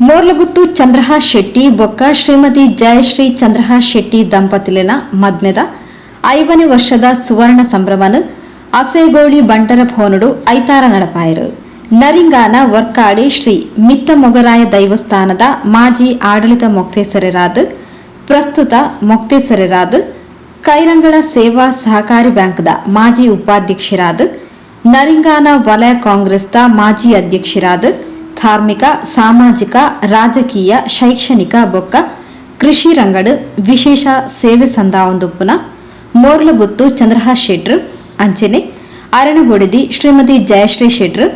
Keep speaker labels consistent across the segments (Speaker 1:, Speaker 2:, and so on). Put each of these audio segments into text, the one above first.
Speaker 1: ಮೋರ್ಲಗುತ್ತು ಚಂದ್ರಹಾಸ್ ಶೆಟ್ಟಿ ಬೊಕ್ಕ ಶ್ರೀಮತಿ ಜಯಶ್ರೀ ಚಂದ್ರಹಾಸ್ ಶೆಟ್ಟಿ ದಂಪತಿಲಿನ ಮದ್ಮೆದ 50ನೇ ವರ್ಷದ ಸುವರ್ಣ ಸಂಭ್ರಮನು ಅಸೇಗೋಳಿ ಬಂಟರ ಭವನಡು ಐತಾರ ನಡಪಾಯರು. ನರಿಂಗಾನ ವರ್ಕಾಡಿ ಶ್ರೀ ಮಿತ್ತ ಮೊಗರಾಯ ದೈವಸ್ಥಾನದ ಮಾಜಿ ಆಡಳಿತ ಮೊಕ್ತೇಸರರಾದ ಪ್ರಸ್ತುತ ಮೊಕ್ತೇಸರರಾದ ಕೈರಂಗಳ ಸೇವಾ ಸಹಕಾರಿ ಬ್ಯಾಂಕ್ದ ಮಾಜಿ ಉಪಾಧ್ಯಕ್ಷರಾದ ನರಿಂಗಾನ ವಲಯ ಕಾಂಗ್ರೆಸ್ದ ಮಾಜಿ ಅಧ್ಯಕ್ಷರಾದ ಧಾರ್ಮಿಕ, ಸಾಮಾಜಿಕ, ರಾಜಕೀಯ, ಶೈಕ್ಷಣಿಕ ಬೊಕ್ಕ ಕೃಷಿ ರಂಗಡು ವಿಶೇಷ ಸೇವೆ ಸಂದಾವೊಂದುಪ್ಪುನ ಮೋರ್ಲಗುತ್ತು ಚಂದ್ರಹಾಸ್ ಶೆಟ್ರು ಅಂಚನೆ ಅರಣಬೊಡಿದಿ ಶ್ರೀಮತಿ ಜಯಶ್ರೀ ಶೆಟ್ರು,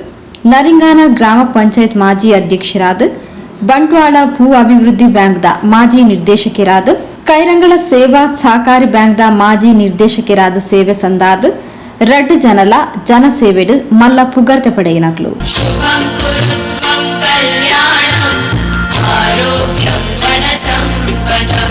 Speaker 1: ನರಿಂಗಾನ ಗ್ರಾಮ ಪಂಚಾಯತ್ ಮಾಜಿ ಅಧ್ಯಕ್ಷರಾದ ಬಂಟ್ವಾಳ ಭೂ ಅಭಿವೃದ್ಧಿ ಬ್ಯಾಂಕ್ದ ಮಾಜಿ ನಿರ್ದೇಶಕರಾದ ಕೈರಂಗಳ ಸೇವಾ ಸಹಕಾರಿ ಬ್ಯಾಂಕ್ದ ಮಾಜಿ ನಿರ್ದೇಶಕರಾದ ಸೇವೆ ಸಂದಾದ ರಡ್ಡು ಜನಲ ಜನಸೇವೆಡು ಮಲ್ಲ ಪುಗರ್ತೆ ಪಡೆಯಿನಕ್ಲು.
Speaker 2: शुभं कुरु त्वं कल्याणम् आरोग्यं धनसम्पदः.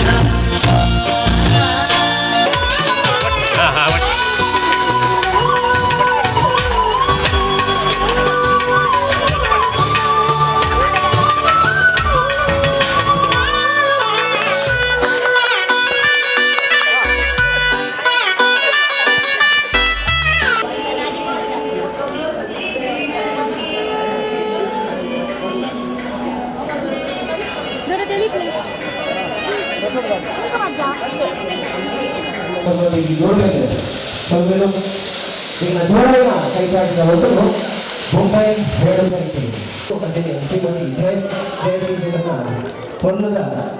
Speaker 3: ಬೊಂಬೈ ಶ್ರೀಮತಿ ಜಯಶ್ರೀ ಪೊರ್ಲುದ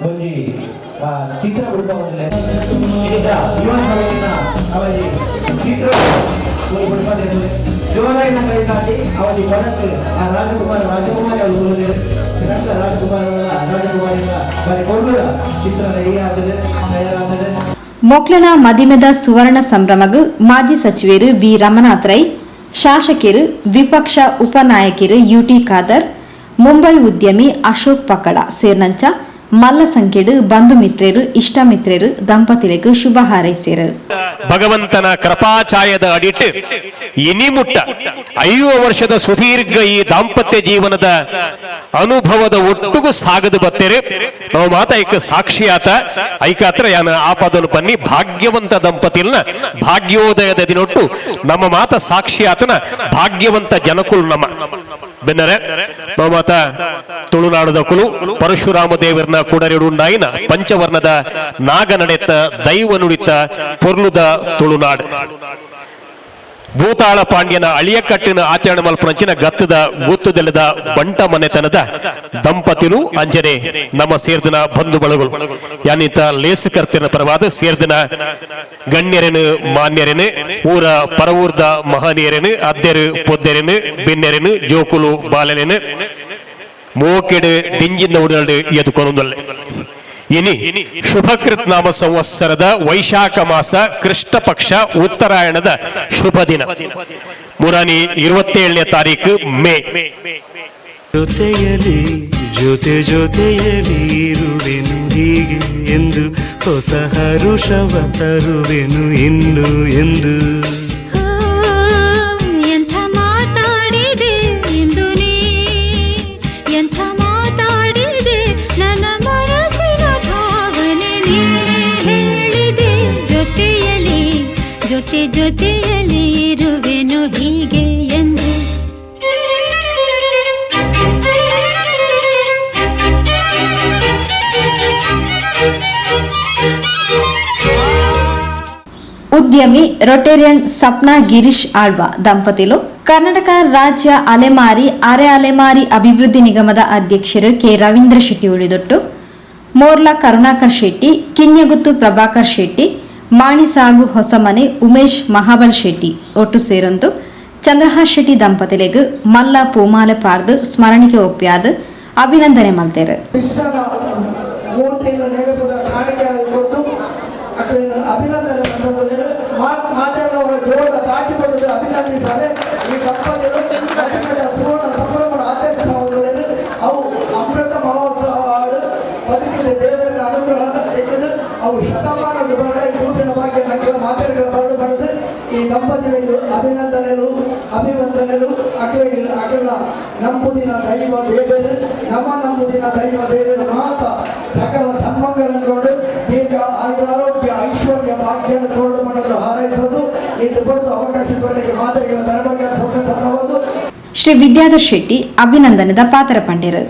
Speaker 3: ಒಂಜಿ ಚಿತ್ರ ಅವಧಿ ಚಿತ್ರ ಜೋರಾಯಿನ ಕೈತಾಟಿ ಅವಧಿ ಭರತ್ ಆ ರಾಜಕುಮಾರ ರಾಜಕುಮಾರಿ ಅವರು ರಾಜಕುಮಾರ ರಾಜಕುಮಾರಿನ ಬಾರಿ ಪೊರ್ಲುದ ಚಿತ್ರ ರೆಡಿ ಆತದೆ, ತಯಾರಾತದೆ.
Speaker 1: ಮೊಕ್ಲೆನ ಮದಿಮೆದ ಸುವರ್ಣ ಸಂಭ್ರಮಗ್ ಮಾಜಿ ಸಚಿವರು ವಿ ರಮನಾಥ್ ರೈ, ಶಾಸಕರು, ವಿಪಕ್ಷ ಉಪನಾಯಕರು ಯುಟಿ ಖಾದರ್, ಮುಂಬೈ ಉದ್ಯಮಿ ಅಶೋಕ್ ಪಕಡ ಸೇರ್ನಂಚ ಮಲ್ಲ ಸಂಖ್ಯೆಡು ಬಂಧು ಮಿತ್ರರು, ಇಷ್ಟ ಮಿತ್ರರು ದಂಪತಿಲೆಗ್ ಶುಭ ಹಾರೈಸಿರು.
Speaker 4: ಭಗವಂತನ ಕೃಪಾಛಾಯದ ಅಡಿಟ್ ಇನಿಮುಟ್ಟ 50 ವರ್ಷದ ಸುದೀರ್ಘ ಈ ದಾಂಪತ್ಯ ಜೀವನದ ಅನುಭವದ ಒಟ್ಟುಗು ಸಾಗದು ಬತ್ತೇರೆ. ನಾವು ಮಾತ ಐಕ ಸಾಕ್ಷಿಯಾತ ಐಕಾತ್ರ ಯಾನ ಆಪದನು ಬನ್ನಿ ಭಾಗ್ಯವಂತ ದಂಪತಿಲ್ನ ಭಾಗ್ಯೋದಯದ ದಿನೊಟ್ಟು ನಮ್ಮ ಮಾತ ಸಾಕ್ಷಿಯಾತನ ಭಾಗ್ಯವಂತ ಜನಕುಲ್ ನಮ್ಮ ಬೆನ್ನರೆ. ನಾವು ಮಾತ ತುಳುನಾಡದ ಕುಲು ಪರಶುರಾಮ ದೇವರನ್ನ ಕೂಡರಿಡುಂಡಾಯಿನ ಪಂಚವರ್ಣದ ನಾಗ ನಡೆತ ದೈವ ನುಡಿತ ಪೊರ್ಲುದ ತುಳುನಾಡು ಭೂತಾಳ ಪಾಂಡ್ಯನ ಅಳಿಯಕಟ್ಟಿನ ಆಚರಣೆ ಮಲ್ಪನಂಚಿನ ಗತ್ತದ ಗುತ್ತುದೆಲ್ಲದ ಬಂಟ ಮನೆತನದ ದಂಪತಿಲು ಅಂಜನೆ ನಮ್ಮ ಸೇರ್ದಿನ ಬಂಧು ಬಳಗಳು ಯಾನಿತ ಲೇಸುಕರ್ತಿನ ಪರವಾದ ಸೇರ್ದಿನ ಗಣ್ಯರೇನು ಮಾನ್ಯರೇನು ಊರ ಪರವೂರ್ದ ಮಹನೀಯರೇನು ಅದ್ದೆರು ಪೊದ್ದೆರೇನು ಬಿನ್ನೆರೇನು ಜೋಕುಲು ಬಾಲನೇನು ಮೋಕೆಡು ದಿಂಜಿನ ಉಡಲ್ಡು ಎದುಕೊನುದಲ್ಲೆ. ಇನಿ ಶುಭಕೃತ್ ನಾಮ ಸಂವತ್ಸರದ ವೈಶಾಖ ಮಾಸ ಕೃಷ್ಣ ಪಕ್ಷ ಉತ್ತರಾಯಣದ ಶುಭ ದಿನ, ಮುರಾನಿ 27ನೇ ತಾರೀಕು ಮೇ.
Speaker 5: ಜೊತೆಯಲಿ ಜೊತೆ ಜೊತೆಯಲಿ ಇರುವೆನು ಹೀಗೆ ಎಂದು, ಹೊಸ ಹರುಷವ ತರುವೆನು ಇನ್ನು ಎಂದು.
Speaker 6: ಎಂಥ ಮಾತಾಡಿದೆ ಇಂದು ನೀ, ಎಂಥ ಮಾತಾಡಿದೆ, ನನ್ನ ಮನಸ್ಸಿನ ಭಾವನೆ ನೀ ಹೇಳಿದೆ. ಜೊತೆಯಲಿ ಜೊತೆ ಜೊತೆಯಲಿ ಇರುವೆನು ಹೀಗೆ ಎಂದು.
Speaker 1: ಉದ್ಯಮಿ ರೊಟೇರಿಯನ್ ಸಪ್ನಾ ಗಿರೀಶ್ ಆಳ್ವ ದಂಪತಿಲು, ಕರ್ನಾಟಕ ರಾಜ್ಯ ಅಲೆಮಾರಿ ಅರೆ ಅಲೆಮಾರಿ ಅಭಿವೃದ್ಧಿ ನಿಗಮದ ಅಧ್ಯಕ್ಷರು ಕೆ ರವೀಂದ್ರ ಶೆಟ್ಟಿ ಉಳಿದೊಟ್ಟು, ಮೋರ್ಲಾ ಕರುಣಾಕರ್ ಶೆಟ್ಟಿ, ಕಿನ್ಯಗುತ್ತು ಪ್ರಭಾಕರ್ ಶೆಟ್ಟಿ, ಮಾಣಿಸಾಗು ಹೊಸಮನೆ ಉಮೇಶ್ ಮಹಾಬಲ್ ಶೆಟ್ಟಿ ಒಟ್ಟು ಸೇರೊಂದು ಚಂದ್ರಹಾಸ್ ಶೆಟ್ಟಿ ದಂಪತಿಲೆಗ್ ಮಲ್ಲ ಪೂಮಾಲೆ ಪಾರ್ದು ಸ್ಮರಣಿಕೆ ಒಪ್ಪ್ಯಾದ್ ಅಭಿನಂದನೆ ಮಲ್ತೇರು.
Speaker 7: ಕೃಷ್ಣನ ಮೂರ್ತಿಯನ್ನು ನೆನಪುದ ಕಾಣಿಕೆ ಕೊಟ್ಟು ಅಕ್ಲೆನ ಅಭಿನಂದನೆ ಪಂಡೊಂದುಲ್ಲೆರ್. ಮಾತೆರ್ನವರ ಜೋರದ ಪಾಟಿ ಕೊಡುದು ಅಭಿನಂದಿಸಾವೆ. ಈ ದಂಪತಿಲು ಮದಿಮೆದ ಸುವರ್ಣ ಸಂಭ್ರಮ ಆಚರಿಸಾವೊಂದುಲ್ಲೆರ್. ಅವು ಅಮೃತ ಮಹೋತ್ಸವ ಆಡ್ ಬದುಕಿದ ದೇವರ ಅನುಗ್ರಹ ತೆಗೆದು ಅವು ಶತಮಾನ ವಿವರಣೆ ಕೂಟಿನ ಭಾಗ್ಯ ನಕಲ ಮಾತೆರ್ಗಳ ಬರಡು. ಪಡೆದು ಈ ದಂಪತಿಗಳಿಗೆ ಅಭಿನಂದನೆಲು, ಅಭಿವಂದನೆಲು. ಅಕ್ಲೆಗ್ ಅಕಲ್ನ ನಂಬುದಿನ ದೈವ ದೇವರು, ನಮ್ಮ ನಂಬುದಿನ ದೈವ ದೇವರ ಮಾತ ಸಕಲ ಸನ್ಮಂಗಲನ್ನು, ದೀರ್ಘ ಆಯುರಾರೋಗ್ಯ ಐಶ್ವರ್ಯ ಭಾಗ್ಯನ ತೋಡು ಮಾಡಲು ಹಾರೈಸೋದು. ಇದು ಕೊರತು ಅವಕಾಶ ಕೊಡಲಿಕ್ಕೆ ಮಾದರಿಗಳ ಧರ್ಮಕ್ಕೆ ಸೊನ್ನೆ ಸಲ್ಲಬಹುದು.
Speaker 1: ಶ್ರೀ ವಿದ್ಯಾಧರ್ ಶೆಟ್ಟಿ ಅಭಿನಂದನದ ಪಾತ್ರ ಪಂಡೆರು.